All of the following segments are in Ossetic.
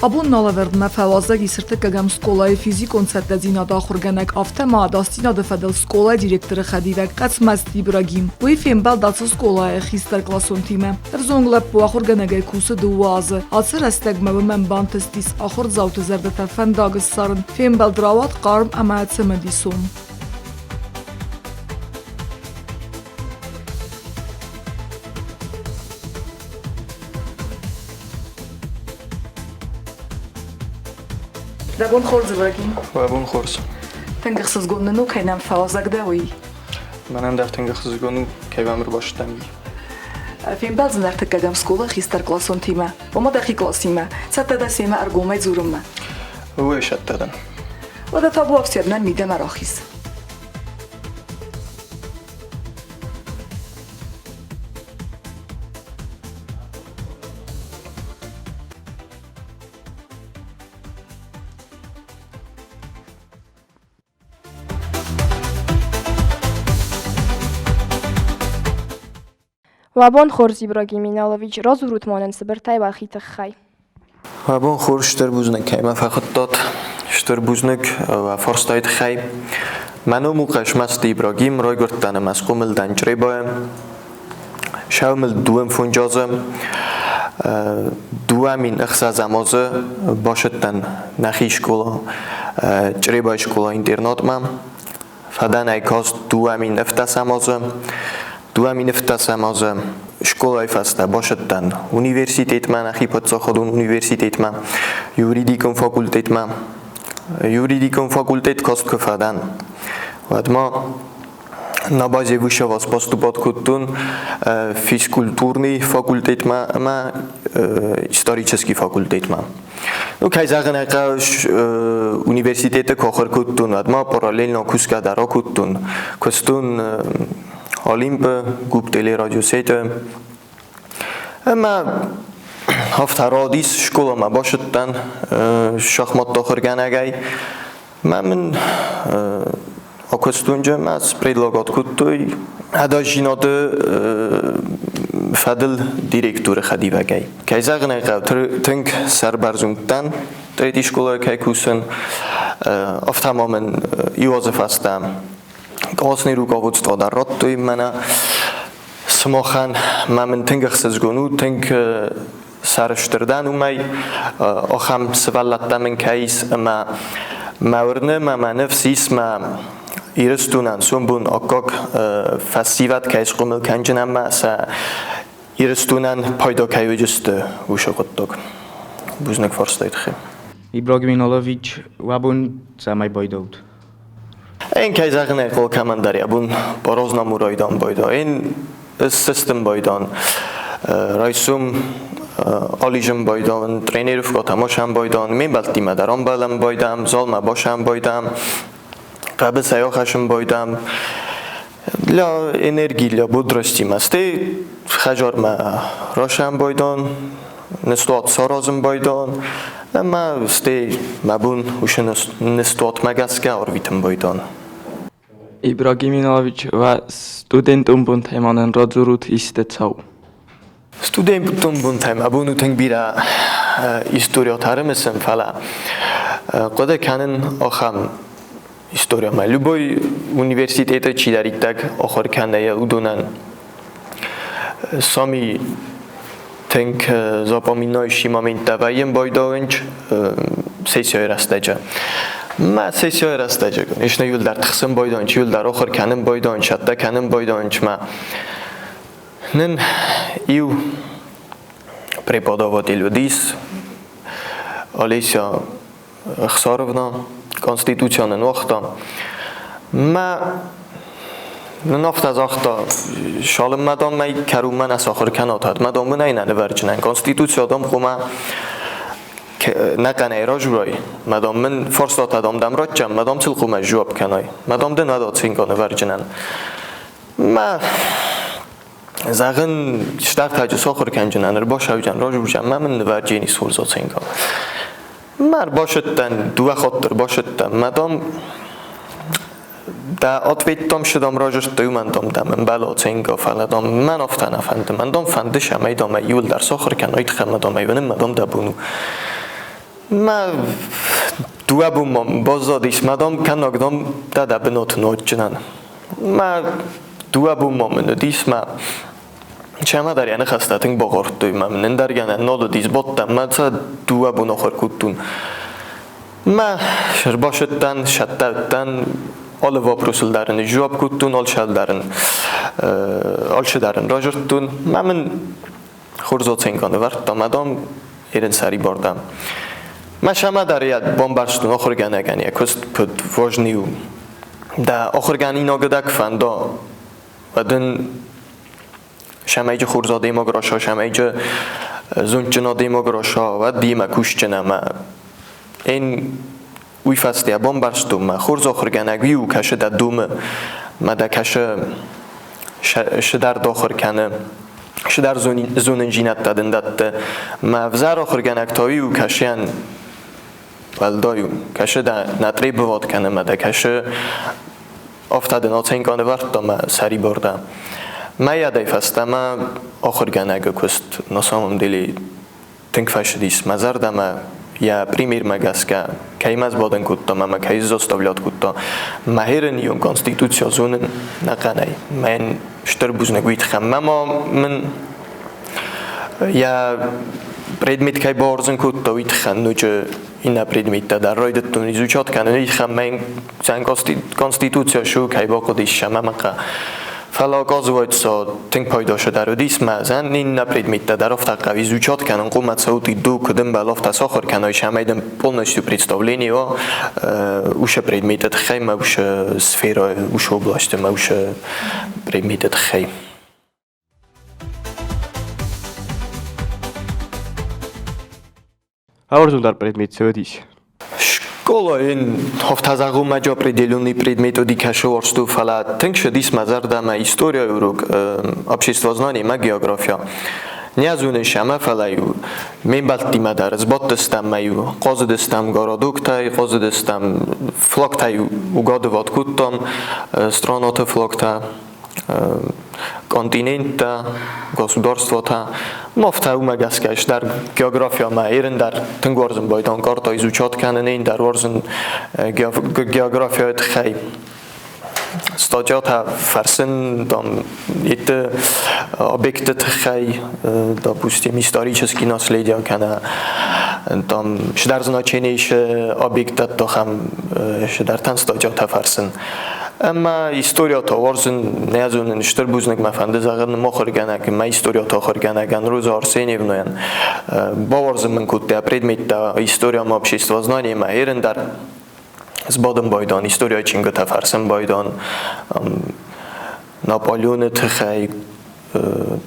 Абон налӕвӕрдмӕ фӕуазӕг ис ӕртыккӕгӕм скъолайы физикон цӕттӕдзинады ахуыргӕнӕг, афтӕ ма ӕдасдзинады фӕдыл скъолайы директоры хӕдивӕг Хъӕцмӕзты Ибрагим. Уый фембӕлд ацы скъолайы хистӕркъласонтимӕ. Ӕвзонг лӕппу ахуыргӕнӕгӕй кусы дыууӕ азы. Ацы рӕстӕгмӕ уымӕн бантыстис ахуырдзауты зӕрдӕтӕ фӕндаг ссарын. Фембӕлд рауад хъарм ӕмӕ цымыдисон. Дӕ бон хорз, Ибрагим. Уӕ бон хорз. Тынг ӕхсызгон нын у, кӕй нӕм фӕуазӕг дӕ, уый. Мӕнӕн дӕр тынг ӕхсызгон у, кӕй уӕм ӕрбацыдтӕн, уый. Фембӕлдзынӕ ӕртыккӕгӕм скъолайы хистӕркъласонтимӕ, ома дӕхи къласимӕ. Цӕттӕ дӕ семӕ ӕргомӕй дзурынмӕ? Уый цӕттӕ дӕн. Уӕдӕ табуафсиад нӕм мидӕмӕ рахиз. Уӕ бон хорз, Ибрагим Иналович, радзурут ма нын цыбыртӕй уӕхи тыххӕй. Уӕ бон хорз, стыр бузныг, кӕй мӕ фӕхуыдтат. Стыр бузныг уӕ фарстайы тыххӕй. Мӕ ном у Хъӕсмӕзты Ибрагим, райгуырдтӕн ӕмӕ схъомыл дӕн Чъребайы. Сӕумыл дыууӕ фунджазы, 2006 азы бацыдтӕн нӕхи скъола, Чъребайы скъола-интернатмӕ. Фӕдӕн ӕй каст 2007 азы. 2007 азы скъолайы фӕстӕ бацыдтӕн университетмӕ, нӕхи паддзахадон университетмӕ, юридикон факультетмӕ. Юридикон факультет каст куы фӕдӕн, уӕд ма на базе высшего поступать кодтон физкультурный факультетмӕ ӕмӕ исторический факультетмӕ. Ну, кӕй зӕгъын ӕй хъӕуы, университеты куы ахуыр кодтон, уӕд ма параллельно кусгӕ дӕр акодтон. Куыстон Олимпы, Гуптелерадиосеты. Ӕмӕ афтӕ радис, скъоламӕ бацыдтӕн шахматты ахуыргӕнӕгӕй. Мӕ мын акуыстонджы мӕ спредлагат кодтой ӕдасдзинады фӕдыл директоры хӕдивӕгӕй. Кӕй зӕгъын ӕй хъӕуы, тынг сӕрбӕрзонд дӕн, третий скъолайы кӕй кусын. Афтӕ ма мын иу азы фӕстӕ классный руководство дӕр радтой мӕнӕ сымахӕн. Мӕ мын тынг ӕхсызгон у, тынг сӕрыстыр дӕн уымӕй, ахӕм сывӕллӕттӕ мын кӕй ис ӕмӕ мӕ уырны мӕ мӕ ныфс ис мӕ Ирыстонӕн сомбон аккаг фӕсивӕд кӕй схъомыл кӕнджын ӕмӕ сӕ Ирыстонӕн пайда кӕй уыдысты, уыцы хъуыддаг. Бузныг фарстайы тыххӕй. Ибрагим Иналович, уӕ бон цӕмӕй байдаут? Эн кӕй зӕгъын ӕй хъӕуы кӕмӕн дӕр йӕ бон по-разному райдан байда. Эн ссыстын байдан. Райсом ализын байдан, тренировкӕтӕ масӕн байдан, ме мбӕлттимӕ дӕр ӕмбӕлӕн байдам, залмӕ басӕн байдам, хъӕбысӕй ахӕссын байдам. Для энергии, для бодрости ма стӕй хӕдзармӕ расӕн байдан, ныстуат саразын байдан, ӕмӕ стӕй мӕ бон уыцы ныстуатмӕ гӕсгӕ арвитын байдан. Ибрагим Иналович, уӕ студентон бонтӕй ма нын радзурут исты цау. Студентон бонтӕй мӕ бон у тынг бирӕ историятӕ ӕрымысын, фӕлӕ хъуыды кӕнын ахӕм историямӕ. Любой университеты чидӕриддӕр ахуыр кӕны, уыдонӕн сами тынг запоминающий моменттӕ вӕййын байдауынч сессияйы рӕстӕджы. Мӕ сессияйы рӕстӕджы, конечно, иуылдӕр тыхсын байдауынч, иуылдӕр ахуыр кӕнын байдауынч, цӕттӕ кӕнын байдауынч мӕ. Нын иу преподаватель уыдис, Олеся Ӕхсаровна Конституцийӕн нын уагъта. Мӕ нын афтӕ загъта, цалынмӕ дам мӕ кӕронмӕ нӕ сахуыр кӕнат, уӕдмӕ дам мын ӕй нӕ нывӕрджынӕн. Конституци дам хъуамӕ нӕхъӕнӕй разурай. Мӕ дам мын фарстатӕ дам дӕм ратджӕн, мӕ дам сыл хъуамӕ сдзуапп кӕнай. Мӕ дам дын ӕд оценка нывӕрджынӕн. Мӕ зӕгъын, стӕртаджы сахуыр кӕнджынӕн ӕрбасӕуджӕн, разурджӕн, мӕ мын нывӕрджени хорз оценка. Мӕ ӕрбацыдтӕн, дыууӕ хатты ӕрбацыдтӕн. Мӕ дам, дӕ ответтам шы дам разырдтой, уымӕн дам дӕм ӕмбӕлы оценка, фӕлӕ дам мӕн афтӕ нӕ фӕнды. Мӕн дам фӕнды, цӕмӕй дам ӕй иуылдӕр сахуыр кӕной, тыххӕй мӕ дам ӕй уынын, мӕ дам дӕ бон у. Мӕ дыууӕ бонмӕ баззадис мӕ дам, кӕнног дам, дӕ дӕ бынаты ноджджынӕн. Мӕ дыууӕ бонмӕ мын уыдис мӕ чемӕдӕр йӕ ныхӕстӕ тынг бахордтой мӕ мын ӕндӕр гӕнӕн нал уыдис, бадтӕн мӕ сӕ дыууӕ бон ахуыр кодтон. Мӕ ӕрбасыдтӕн, сӕттӕдтӕн, алы вопросыл дӕр ын сдзуапп кодтон, алцыдӕр ын радзырдтон. Мӕ мын хорз оценка нывӕрдта мӕ дам, ерын сӕрибар дӕн. Мӕ сӕмӕ дӕр йӕ бамбӕрстон ахуыргӕнӕгӕн йӕ куыст куыд важный у. Дӕ ахуыргӕнинагы дӕ куы фӕнда, уӕд ын сӕмӕйджы хорз адӕймаг раса, сӕмӕйджы зондджын адӕймаг раса, уӕд йемӕ кусджын ӕмӕ эн уый фӕстӕ бамбӕрстон, мӕ хорз ахуыргӕнӕг иу кӕсы дӕ домы, мӕ дӕ кӕсы сыдӕр дохуыр кӕны, сыдӕр зонындзинӕдтӕ дын дӕтты. Мӕ ӕвзӕр ахуыргӕнӕг та иу кӕсӕн уӕлдай у. Кӕсы дӕ нӕ требовать кӕны мӕ дӕ кӕсы афтӕ дын оценка нывӕрдта мӕ сӕрибар дӕ. Мӕ йӕдӕй фӕстӕмӕ ахуыргӕнӕгы куыст на самом деле тынг фӕцыдис мӕ зӕрдӕмӕ йӕ примермӕ гӕсгӕ, кӕй мӕ сбадын кодта ӕмӕ кӕй заставлять кодта. Мӕ конституцийӕ зонын ӕнӕхъӕнӕй. Мӕн стыр бузныг уый тыххӕй. Мӕ ма мын йӕ предмет кӕй бауарзын кодта, уый тыххӕй ноджы иннӕ предметтӕ дӕр райдыдтон изучать кӕнын. Уый тыххӕй мӕн конституцийӕ шу кӕй бахъуыдис ӕмӕ мӕ Фӕлӕ оказывается, тынг пайда дӕр уыдис мӕ зӕн иннӕ предметтӕ дӕр афтӕ хъӕуы изучать кӕнын, хъуамӕ цӕут иду, куыд ӕмбӕлы, афтӕ сахуыр кӕной, цӕмӕй дын полностью представление уа уыцы предметы тыххӕй мӕ уыцы сферӕйы, уыцы областы мӕ уыцы предметы тыххӕй. Ауырзундӕр предмет цы уыдис? Школайы афтӕ определенный предмет уыди кӕсы уарзту, фӕлӕ тынг цыдис мӕ зӕрдӕмӕ историяйы урок, обществознание мӕ география. Не зонын ӕмӕ фӕлӕ-иу ме мбӕлттимӕ дӕр сбадтыстӕм мӕ-иу хъазыдыстӕм городоктӕй, хъазыдыстӕм флагтӕй угадывать кодтам, страноты флагтӕ. Континенттӕ, государствотӕ. Ну, афтӕ уымӕ гӕсгӕ ис дӕр географиямӕ ерын дӕр тынг уарзын байдон карта изучать кӕнын, дӕр уарзын географияйы тыххӕй статьятӕ фӕрсын, там, эти объекты тыххӕй, допустим, исторический наследие кӕнӕ там сидӕр значение ис объекттӕ тохӕм сидӕртӕн статьятӕ фӕрсын. Ӕмӕ историятӕ уарзын, нӕ зонын, стыр бузныг мӕ фӕнды зӕгъын мыхуыргӕнӕг, мӕ историятӕ ахуыргӕнӕгӕн Роза Арсеньевнайӕн. Бауарзын мын кодта предметтӕ история ӕмӕ обществознаниемӕ ерын дӕр сбадын байдан, историяйы чингуытӕ фӕрсын байдан, Наполеоны тыххӕй,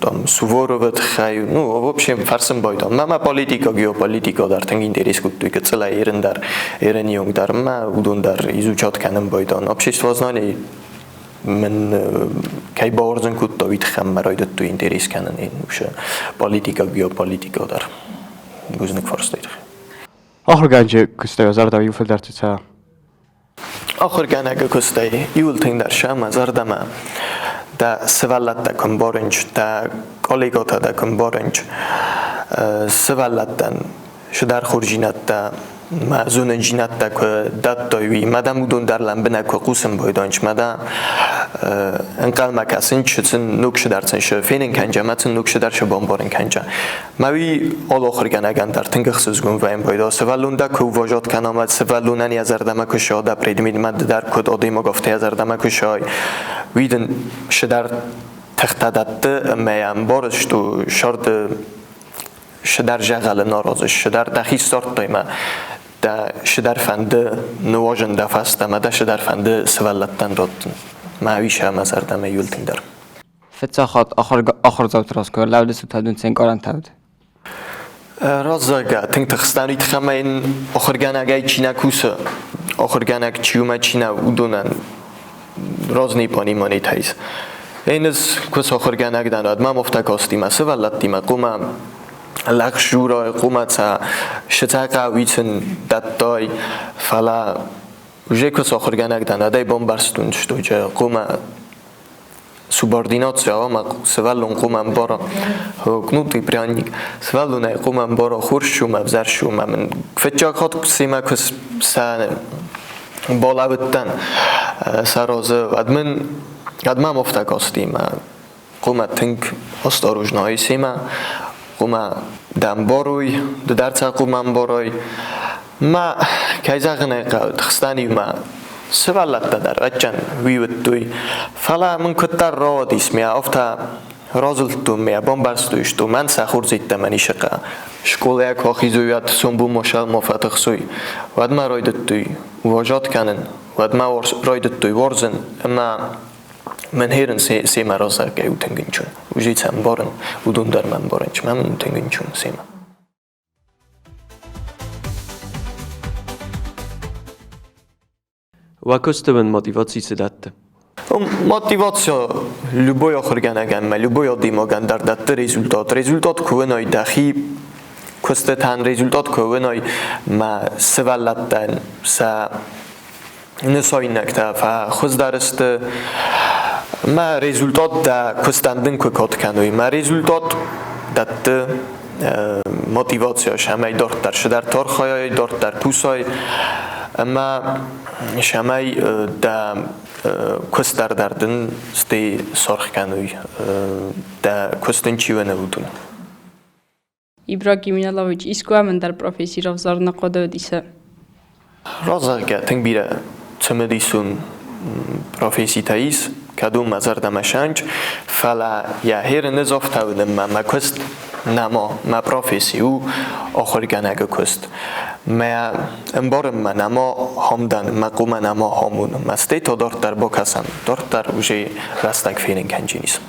там, Суворовы тыххӕй, ну, в общем, фӕрсын байдан. Мӕ мӕ политика, геополитика дӕр тынг интерес кодтой, гыццылӕй ерын дӕр, ерын йонг дӕр, мӕ уыдон дӕр изучать кӕнын байдан. Обществознание мын кӕй бауарзын кодта, уый тыххӕй мӕ райдыдтой интерес кӕнын уыцы политика, геополитика дӕр. Бузныг фарстай тыххӕй. Ахуыргӕнджы куыстӕй зӕрдӕ иу фылдӕрты цӕ Ахуыргӕнӕгы куыстӕй иуыл тынгдӕр сӕ зӕрдӕмӕ дӕ сывӕллӕттӕ куы мбарынч, дӕ коллегӕтӕ дӕ куы мбарынч, сывӕллӕттӕн цыдӕр хорздзинӕдтӕ мӕ зонындзинӕдтӕ куы дӕттой, уый мӕ дӕм уыдон дӕр лӕмбынӕг куы хъусын байдайынц, мӕ дӕ ӕнхъӕлмӕ кӕсын, цы сын ног цыдӕр сын цы фенын кӕнджа, мӕ сын ног цыдӕр цы бамбарын кӕнджа. Мӕ уый алы ахуыргӕнӕгӕн дӕр тынг ӕхсызгон вӕййын пайда. Сывӕллон дӕ куы уважат кӕна ӕмӕ сывӕллонӕн йӕ зӕрдӕмӕ куы ссӕуа дӕ предметмӕ ды дӕр куыд адӕймаг, афтӕ йӕ зӕрдӕмӕ куы ссӕуай, уый дын цыдӕр тыхтӕ дӕтты ӕмӕ йӕ ӕмбарыс, что сӕрды цыдӕр зӕгъӕлы нӕ аразыс, цыдӕр дӕхи ссардтай мӕ дӕ цыдӕр фӕнды ныуазын дӕ фӕстӕмӕ, дӕ цыдӕр фӕнды сывӕллӕттӕн раттын. Мӕ уый сӕ мӕ зӕрдӕмӕ иуыл тынгдӕр. Фыццаг хатт ахуырдзауты раз куы ӕрлӕудысты ӕнцон къарантӕ Раззагӕ тынг тыхстӕн уый тыххӕй ӕмӕ йын ахуыргӕнӕгӕй чи нӕ кусы, ахуыргӕнӕг чи у мӕ чи нӕ, уыдонӕн разный понимание ис. Ӕнӕз куы сахуыргӕнӕг дӕн, уӕд мӕм афтӕ касти мӕ сывӕллӕттимӕ, хъуамӕ лӕгъзурай, хъуамӕ сӕ сӕ хъӕуицын дӕттай, фӕлӕ уже куы сахуыргӕнӕг дӕн, уӕд ӕй бамбӕрстон, что хъуамӕ Субординация, ма сывӕллон хъуамӕ ӕмбара кнут и пряник. Сывӕллон ӕй хъуамӕ ӕмбара хорз цы у ӕмӕ ӕвзӕр цы у. Ӕмӕ мын фыццаг хатт семӕ куы сӕ балӕууыдтӕн сӕ разы, уӕд мын уӕд мӕм афтӕ касти, мӕ хъуамӕ тынг осторожно семӕ, хъуамӕ дӕ ӕмбарой, ды дӕр сӕ хъуамӕ ӕмбарай. Мӕ, кӕй зӕгъын ӕй хъӕуы, тыхстӕн-иу мӕ сывӕллӕттӕ дӕр ӕдджын уый уыдтой. Фӕлӕ мын куыддӕр рауадис мӕ, афтӕ разылдтон мӕ, бамбӕрстой, что мӕн сӕ хорздзӕйттӕ мӕн исыхъа. Скъолайӕ куы ахизой, уӕд сомбон ма сӕлма фӕтыхсой. Уӕд мӕ райдыдтой уважат кӕнын, уӕд мӕ райдыдтой уарзын ӕмӕ мӕн херын семӕ раззагӕй у тынг ӕнцон. Уже сӕ ӕмбарын, уыдон дӕр мӕ ӕмбарынц, мӕн тынг ӕнцон семӕ. Уӕ куысты уын мотиваци цы дӕтты? Мотивация любой ахуыргӕнӕгӕн ӕмӕ любой адӕймагӕн дӕр дӕтты результат. Результат куы уынай дӕхи куыстытӕн, результат куы уынай мӕ сывӕллӕттӕн сӕ нысайнӕгтӕ фӕхуыздӕр сты, мӕ результат дӕ куыстӕн дын куы кад кӕной, мӕ результат дӕтты мотивация цӕмӕй дарддӕр цыдӕр архайай, дарддӕр кусай ӕмӕ цӕмӕй дӕ куыст дӕр дын стӕй саргъ кӕной, дӕ куыст дын чи уыны, уыдон. Ибрагим Иналович, искуы ӕндӕр професси равзарыны хъуыды уыдис? Разӕггӕ тынг бирӕ цымыдисон професситӕ ис, кӕд уым мӕ зӕрдӕмӕ сӕнч, фӕлӕ йӕ херыны зофтауынмӕ мӕ куыст нӕма, мӕ професси у ахуыргӕнӕгы куыст. Мӕ ӕмбарынмӕ нӕма хомдӕн, мӕ къумӕ нӕма хомун. Мӕ стӕй то дарддӕр бакӕсӕм, дарддӕр уже рӕстӕг фенын кӕнджынис.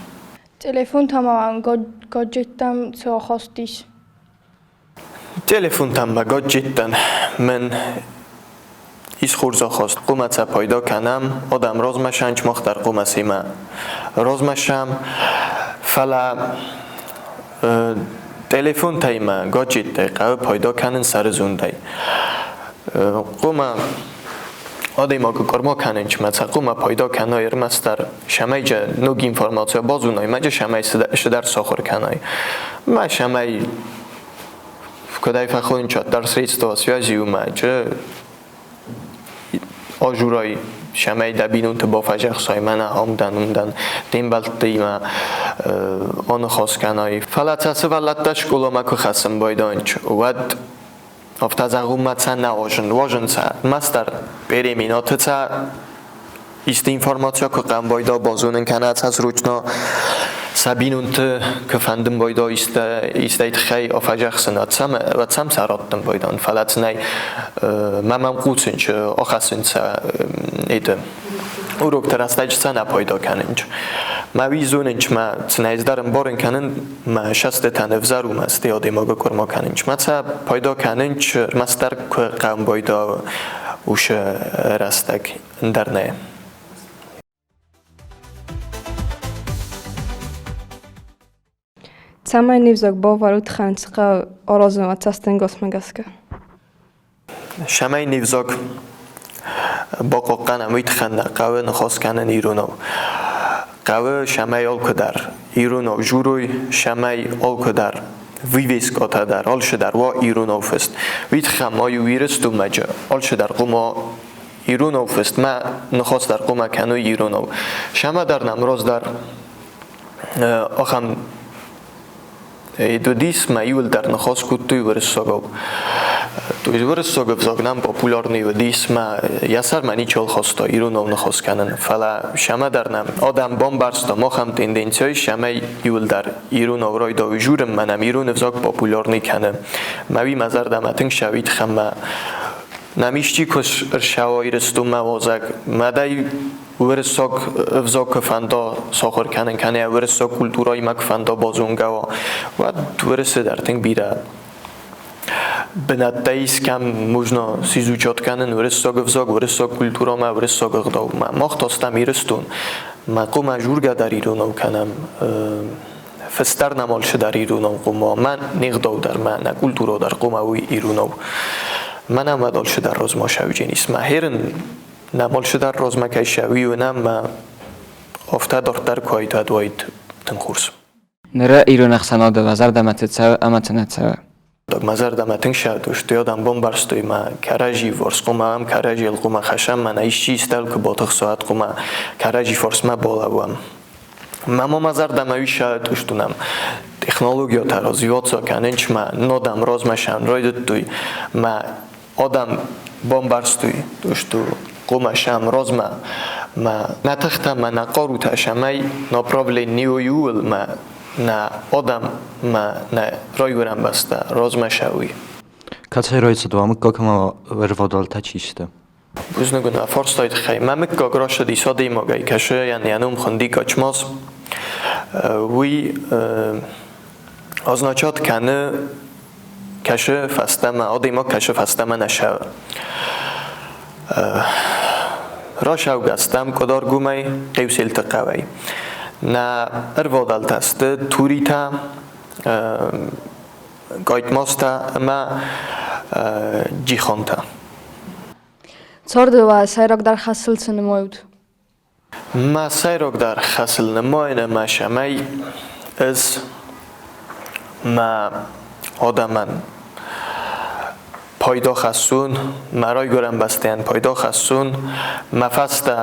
Телефонтӕ ма гаджеттӕм цы ахаст ис? Телефонтӕм ма гаджеттӕн мын ис хорз ахаст. Хъуамӕ сӕ пайда кӕнӕм, адӕм размӕ сӕнч, мах дӕр хъуамӕ семӕ размӕ сӕм. Фӕлӕ телефонтӕй ма гаджеттӕй хъӕуы пайда кӕнын сӕрызондӕй. Хъуамӕ адӕймагы къуырма кӕнын мӕ сӕ хъуамӕ пайда кӕной ӕрмӕстдӕр цӕмӕй ног информаци базоной, ма цӕмӕй цыдӕр сахуыр кӕной. Ма цӕмӕй куыдӕй фӕхонынчат дӕр средства связи уымӕ, ажурай цӕмӕй дӕ бинонты бафӕдзӕхсай, мӕнӕ ам дӕн, уым дӕн, де мбӕлттимӕ аныхас кӕнай. Фӕлӕ сӕ сывӕллӕттӕ скъоламӕ куы хӕссын байдайынц, уӕд афтӕ зӕгъунмӕ цӕ нӕ уозын цӕ. Мастер переминаты цӕ исты информация куы хъӕм байда базонын кӕнӕ цӕ срочно сӕ бинонты куы фӕндын байда истӕй тыххӕй афӕдзӕхсын, уӕд сӕм сӕ раттын байдан. Фӕлӕ цынӕй мӕ мӕм хъусынч, ахӕссынц сӕ это урокты рӕстӕджы сӕ нӕ пайда кӕнынч. Мӕ уый зонынч, мӕ цынӕй дӕр ӕмбарын кӕнын, мӕ сӕстытӕн ӕвзӕр у, мӕ стӕй адӕймагы къуырма кӕнынч. Мӕ сӕ пайда кӕнынч, ӕрмӕстдӕр куы хъӕуын байда уыцы рӕстӕг, ӕндӕр нӕ. Цӕмӕй не взаг бавӕрут хӕнцы хъӕуы аразын уӕ цӕстӕнгасмӕ гӕсгӕ? Цӕмӕй не взаг бахъахъхъӕнӕм, уый тыххӕн нӕ хъӕуы ныхас кӕнын иронау. Хъӕуы, цӕмӕй алкуыдӕр иронау дзурой, цӕмӕй алкуыдӕр вывескӕтӕ дӕр, алцыдӕр уа иронау фыст. Уый тыххӕн ма иу Ирыстонмӕ алцыдӕр хъуамӕ иронау фыст, мӕ ныхас дӕр хъуамӕ кӕной иронау. Сӕмӕ дӕр нӕм раздӕр ахӕм уыдис, мӕ иуылдӕр ныхас кодтой уырыссагау. То есть уырыссаг ӕвзаг нӕм популярный уыдис, мӕ йӕ сӕрмӕ ничи хаста иронау ныхас кӕнын, фӕлӕ сӕмӕ дӕр нӕм адӕм бамбӕрста махӕм тенденцийы, цӕмӕй иуылдӕр иронау райдайой дзурын, мӕ нӕм ирон ӕвзаг популярный кӕны. Мӕ уый мӕ зӕрдӕмӕ тынг цӕуид, ӕмӕ нӕм исчи куы ӕрцӕуа Ирыстонмӕ уазӕг, мӕдӕй уырыссаг ӕвзаг куы фӕнда сахуыр кӕнын кӕнӕ уырыссаг культурӕимӕ куы фӕнда базонгӕ уа, уӕд уырысы дӕр тынг бирӕ бынӕттӕ ис, кӕм можно сизучат кӕнын уырыссаг ӕвзаг, уырыссаг культурӕмӕ, уырыссаг ӕгъдаумӕ. Мах та стӕм Ирыстон. Мӕ хъуымӕ жургӕ дӕр иронау кӕнӕм, фыстдӕр нӕм алцы дӕр иронау хъуымӕ, мӕ не гъдау дӕр, мӕ нӕ культурӕ дӕр хъуымӕ уый иронау. Мӕнӕ уӕд алцы дӕр размӕ сӕуджен ис. Мӕ херын нӕм алцыдӕр размӕ кӕй сӕуи, уынӕм мӕ Афтӕ дарддӕр куы уаид, уӕд уаид тынг хорз. Ныры ирон ӕхсӕнады уӕ зӕрдӕмӕ цы цӕуы ӕмӕ цы нӕ цӕуы? Мӕ зӕрдӕмӕ тынг сӕвдысты, адӕм бамбӕрстой мӕ кӕрӕдзи фарс хъуамӕ ам кӕрӕдзийыл хъуамӕ хӕссӕм, мӕнӕ исчи истӕуыл куы батыхса, уӕд хъуамӕ кӕрӕдзи фарсмӕ балӕууӕм. Мӕ ма мӕ зӕрдӕмӕ уый сӕвдыстунӕм. Технологиятӕ развиваться кӕнынч мӕ нодӕм размӕ сӕн райдыдтой, мӕ адӕм бамбӕрстой, что хъуамӕ сӕм размӕ мӕ нӕ тыхтӕ мӕ нӕ хъарутӕ сӕмӕй направление иуыл мӕ нӕ адӕм мӕ нӕ райгуырӕн бӕстӕ размӕ сӕуй. Кӕцӕй райцыд уӕ мыггаг ӕмӕ ӕрвадӕлтӕ чи сты? Бузныг уын фарстайы тыххӕй. Мӕ мыггаг рацыдис адӕймагӕй, кӕсыйӕн йӕ ном хуынди Качмаз. Уый означат кӕны кӕсы фӕстӕмӕ, адӕймаг кӕсы фӕстӕмӕ нӕ сӕ. Рацӕугӕ стӕм Къуыдаргомӕй, Хъеуселты хъӕуӕй. Нӕ ӕрвадӕлтӕ сты Туритӕ, Гайтмазтӕ ӕмӕ Джихонтӕ. Царды уӕ сӕйрагдӕр хӕсыл цы нымайут? Мӕ сӕйрагдӕр хӕсыл нымайын ӕмӕ цӕмӕй ӕз мӕ адӕмӕн пайда хӕссон, мӕ райгуырӕн бӕстӕйӕн пайда хӕссон, мӕ фӕстӕ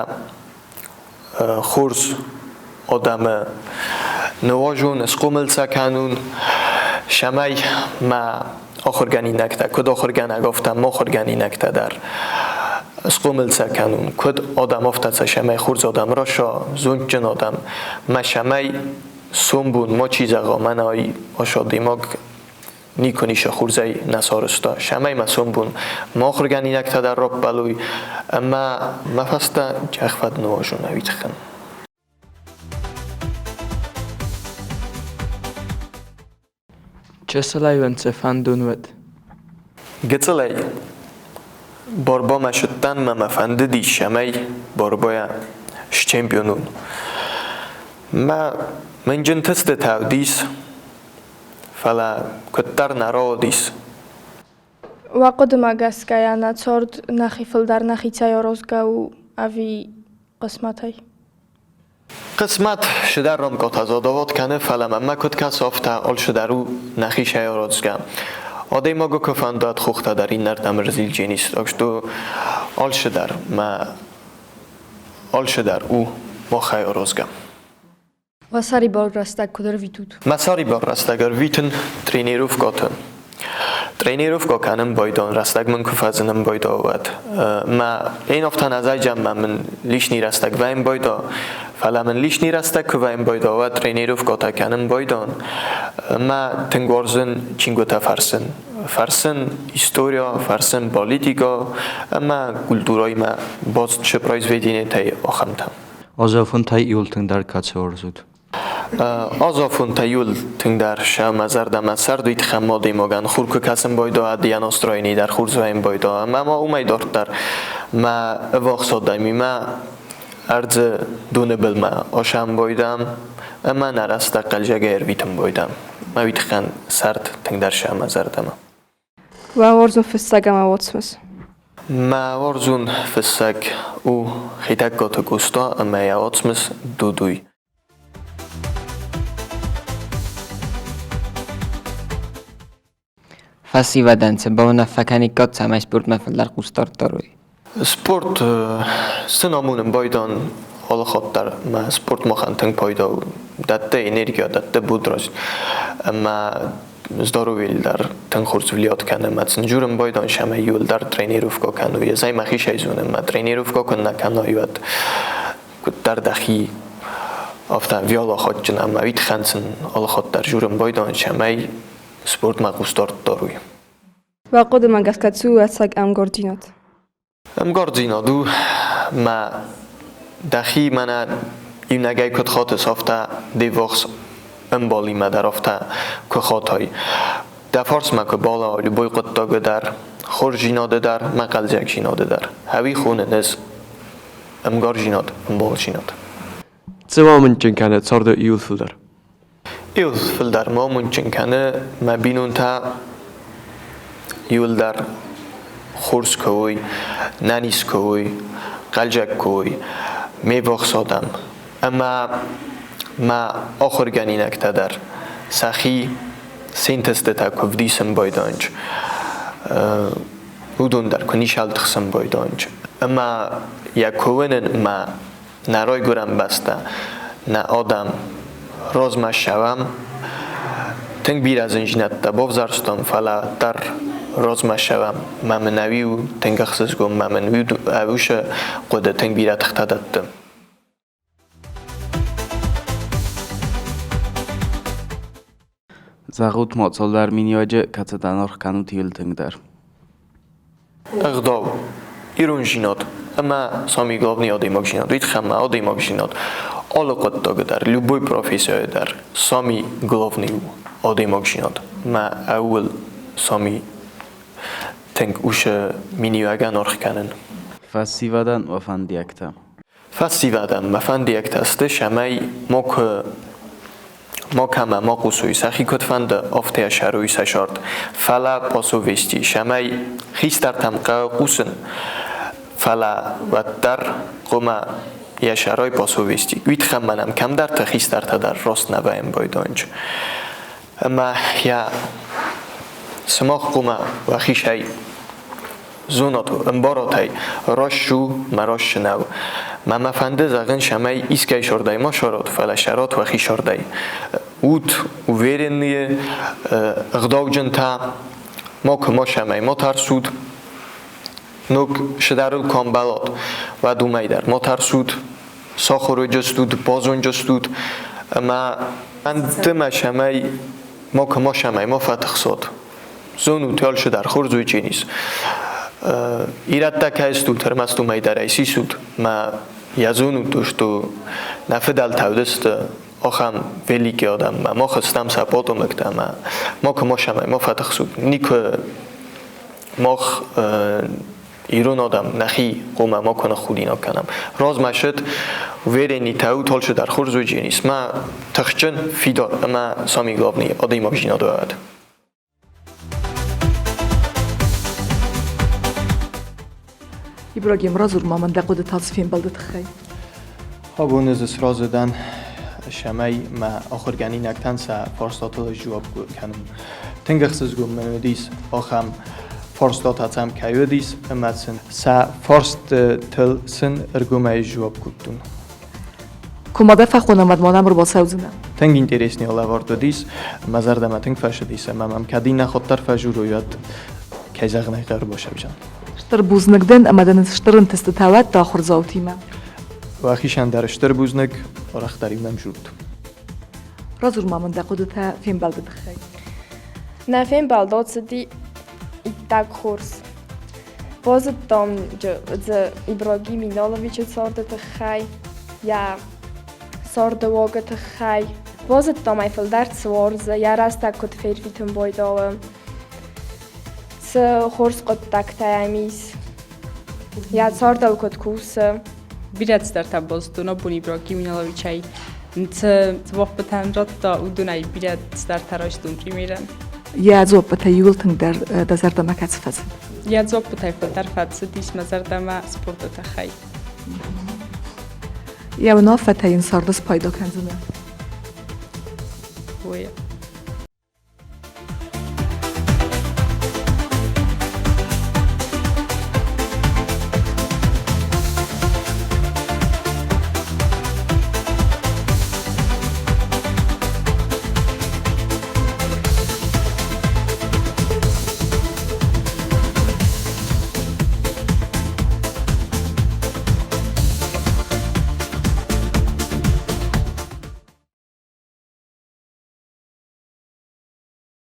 хорз адӕмы ныуазон, схъомыл сӕ кӕнон, цӕмӕй мӕ ахуыргӕнинӕгтӕ, куыд ахуыргӕнӕг, афтӕ ма ахуыргӕнинӕгтӕ дӕр схъомыл сӕ кӕнон, куыд адӕм, афтӕ сӕ цӕмӕй хорз адӕм раса, зондджын адӕм, мӕ цӕмӕй сомбон мачи зӕгъа, мӕнӕ ай ас адӕймаг никуы ницы хорзӕй нӕ сарӕзта. Цӕмӕй мӕ сомбон мӕ ахуыргӕнинӕгтӕ дӕр раппӕлой ӕмӕ мӕ фӕстӕ джӕхфӕд ныуазон ӕви тыххӕн. Чысылӕй уын цы фӕндон уыд? Гыццылӕй борбомӕ сыдтӕн мӕ мӕ фӕндыдис, цӕмӕй борбойӕ счемпион уон. Мӕ мынджын тыстытӕ уыдис, фӕлӕ куыддӕр нӕ рауадис. Уӕ хъуыдымӕ гӕсгӕйӕ нӕ цард нӕхи фылдӕр нӕхицӕй аразгӕ у ӕви хъысмӕтӕй? Хъысмӕт цыдӕр рамкъотӕ задавод кӕны, фӕлӕ мӕнмӕ куыд кӕсы, афтӕ алцыдӕр у нӕхицӕй аразгӕ. Адӕймагы куы фӕндад хохтӕ дӕр иннӕрдӕм ӕрзилджен ис, так что алцыдӕр мӕ алцыдӕр у махӕй аразгӕ. Уӕ сӕрибар рӕстӕг куыд ӕрвитут? Мӕ сӕрибар рӕстӕг ӕрвитын тренировкӕты. Тренировкӕ кӕнын байдон, рӕстӕг мын куы фӕзынын байдо, уӕд. Мӕ ӕнӕфтӕн ӕзайджанмӕ мын лишний рӕстӕг вӕййын байдо, фӕлӕ мын лишний рӕстӕг куы вӕййын байдо, уӕд тренировкӕтӕ кӕнын байдон. Мӕ тынг уарзын чингуытӕ фӕрсын. Фӕрсын история, фӕрсын политикӕ ӕмӕ культурӕимӕ баст цы произведениетӕй, ахӕмтӕ. Азафонтӕй иуыл тынгдӕр кӕцы уарзут? Азафонтӕ иуыл тынгдӕр сӕ мӕ зӕрдӕмӕ цард уый тыххӕн адӕймагӕн хур куы кӕсын байдайа, йӕ настроени дӕр хурдзуайын байдайа. Ӕмӕ ма уымӕй дарддӕр мӕ ӕввахс адӕмимӕ ӕрдзы доны былмӕ асӕм байдам ӕмӕ нӕ рӕстӕг хъӕлдзӕгӕй ӕрвитын байдам. Мӕ уый тыххӕн цард тынгдӕр сӕ мӕ зӕрдӕмӕ. Уӕ уарзон фыссӕг ӕмӕ уацмыс? Мӕ уарзон фыссӕг у Хетӕгкаты Къоста ӕмӕ йӕ уацмыс Дудуй. Фӕсивӕдӕн цы бауынаффӕ кӕниккат, цӕмӕй спортмӕ фылдӕр хъусдард дарой? Спорт сын амонын байдан алыхатт дӕр мӕ спорт махӕн тынг пайда у. Дӕтты энергия, дӕтты бодрость ӕмӕ здоровьел дӕр тынг хорз влият кӕны. Мӕ сын дзурын байдан сӕмӕ иуыл дӕр тренировкӕ кӕной. Ӕз ӕй мӕхицӕй зонын, мӕ тренировкӕ куы нӕ кӕнай, уӕд куыддӕр дӕхи афтӕ виалахатджын ӕмӕ уый сын алыхатт дӕр дзурын байдан, цӕмӕй спортмӕ хъусдард дарой. Уӕ хъуыдымӕ гӕсгӕ цы у ӕцӕг ӕмгардзинад? Ӕмгардзинад у, мӕ дӕхи мӕнӕ иунӕгӕй куыд хатыс, афтӕ де ввахс ӕмбалимӕ дӕр афтӕ куы хатай. Дӕ фарсмӕ куы балӕууа любой хъуыддагы дӕр, хорздзинады дӕр мӕ хъӕлдзӕгдзинады дӕр. Ӕви хонын ӕз ӕмгардзинад, ӕмбалдзинад. Цы амондджын кӕны царды иууыл фылдӕр? Иу фылдӕр мӕ амондджын кӕны, мӕ бинонтӕ иуылдӕр хорз куы уой, нӕниз куы уой, хъӕлдзӕг куы уой, ме ввахс адӕм. Ӕмӕ мӕ ахуыргӕнинӕгтӕ дӕр сӕхи се нтыстытӕ куы вдисын байдайынц, уыдон дӕр куы ничал тыхсын байдайынц. Ӕмӕ йӕ куы уынын мӕ нӕ райгуырӕн бӕстӕ, нӕ адӕм размӕ ссӕуӕм, тынг бирӕ зындзинӕдтӕ бавзӕрстам, фӕлӕ дӕр размӕ ссӕуӕм. Мӕ мын ӕви у тынг ӕхсызгон, мӕ мын уыцы хъуыды тынг бирӕ тыхтӕ дӕтты. Зӕгъут ма цалдӕр миниуӕджы, кӕцытӕн аргъ кӕнут иуыл тынгдӕр. Ӕгъдау, ирондзинад ӕмӕ самый главный адӕймагдзинад, уый тыххӕй ӕмӕ адӕймагдзинад алы хъуыддаджы дӕр, любой профессийы дӕр самый главный у адӕймагдзинад. Мӕ ӕууыл самый тынг уыцы миниуӕгӕн аргъ кӕнын. Фӕсивӕдӕн уӕ фӕндиӕгтӕ. Фӕсивӕдӕн мӕ фӕндиӕгтӕ сты, цӕмӕй макуы макӕмӕ ма хъусой, сӕхи куыд фӕнды, афтӕ сӕрой сӕ цард. Фӕлӕ по совести, цӕмӕй хистӕртӕм хъӕуы хъусын, фӕлӕ уӕддӕр хъуамӕ йӕ сӕрой по совести. Уый тыххӕй мӕнӕн кӕмдӕрты хистӕртӕ дӕр раст нӕ вӕййын байдайынц. Ӕмӕ йӕ сымах хъуамӕ уӕхицӕй зонат, ӕмбарат ӕй, раст у мӕ раст нӕу. Мӕ мӕ фӕнды зӕгъын, цӕмӕй искӕй сӕрдӕй ма сӕрат, фӕлӕ сӕрат уӕхи сӕрдӕй. Ут уверенные, ӕгъдауджынтӕ, макуы ма цӕмӕй ма тӕрсут. Ног сыдӕрыл куы ӕмбӕлат, уӕд уымӕй дӕр ма тӕрсут, сахуырыджы стут, базонджы стут ӕмӕ фӕнды мӕ, цӕмӕй макуы ма цӕмӕй ма фӕтыхсат. Зонут, алцыдӕр хорз уый ис. Ирӕттӕ кӕй стут, ӕрмӕст уымӕй дӕр ӕй сисут, мӕ йӕ зонут, что нӕ фыдӕлтӕ уыдысты ахӕм великий адӕм, мӕ мах стӕм сӕ потомӕгтӕ, мӕ макуы ма цӕмӕй ма фӕтыхсут. Никуы мах ирон адӕм нӕхи хъуамӕ макуы ныххудинаг кӕнӕм. Размӕ сыд уверенный тӕут алцыдӕр хорз уыдженис, мӕ тыхджын, фидар ӕмӕ самый главный адӕймагдзинад уӕд. Ибрагим, радзур ма мын дӕ хъуыдытӕ цы фембӕлды тыххӕй. Абон ӕз сразы дӕн, цӕмӕй мӕ ахуыргӕнинӕгтӕн сӕ фарстатыл сдзуапп кӕнын. Тынг ӕхсызгон мын уыдис ахӕм фарстатӕ сӕм кӕй уыдис ӕмӕ сын сӕ фарстытыл сын ӕргомӕй сдзуапп кодтон. Куы ма дӕ фӕхонӕм, уӕд ма нӕм ӕрбацӕудзынӕ? Тынг интересный лӕвӕрд уыдис, мӕ зӕрдӕмӕ тынг фӕцыдис ӕмӕ мӕм кӕд иннӕ хатт дӕр фӕзурой, уӕд кӕй зӕгъын ӕй хъӕуы ӕрбацӕудзӕн. Стыр бузныг дӕн ӕмӕ дын стыр ӕнтыстытӕ уӕд дӕ ахуырдзаутимӕ. Уӕхицӕн дӕр стыр бузныг, арӕхдӕр-иу нӕм зурут. Радзур ма мын дӕ хъуыдытӕ фембӕлды тыххӕй. Нӕ фембӕлд ацыди иттӕг хорз. Базыдтам дзы Ибрагим Иналовичы царды тыххӕй, йӕ цардыуагы тыххӕй. Базыдтам ӕй фылдӕр цы уарзы, йӕ рӕстӕг куыд фервитын байдауы, цы хорз хъуыддӕгтӕ йӕм ис, йӕ цардыл куыд кусы. Бирӕ цыдӕртӕ базыдтон абон Ибрагим Иналовичӕй. Цы дзуаппытӕ радта, уыдонӕй бирӕ цыдӕртӕ райстон примерӕн. Йӕ дзуаппытӕ иууыл тынгдӕр дӕ зӕрдӕмӕ кӕцы фӕцыд? Йӕ дзуаппытӕй фылдӕр фӕцыдис мӕ зӕрдӕмӕ спорты тыххӕй. Йӕ уынаффӕтӕ йын царды спайда кӕндзынӕ? Ой.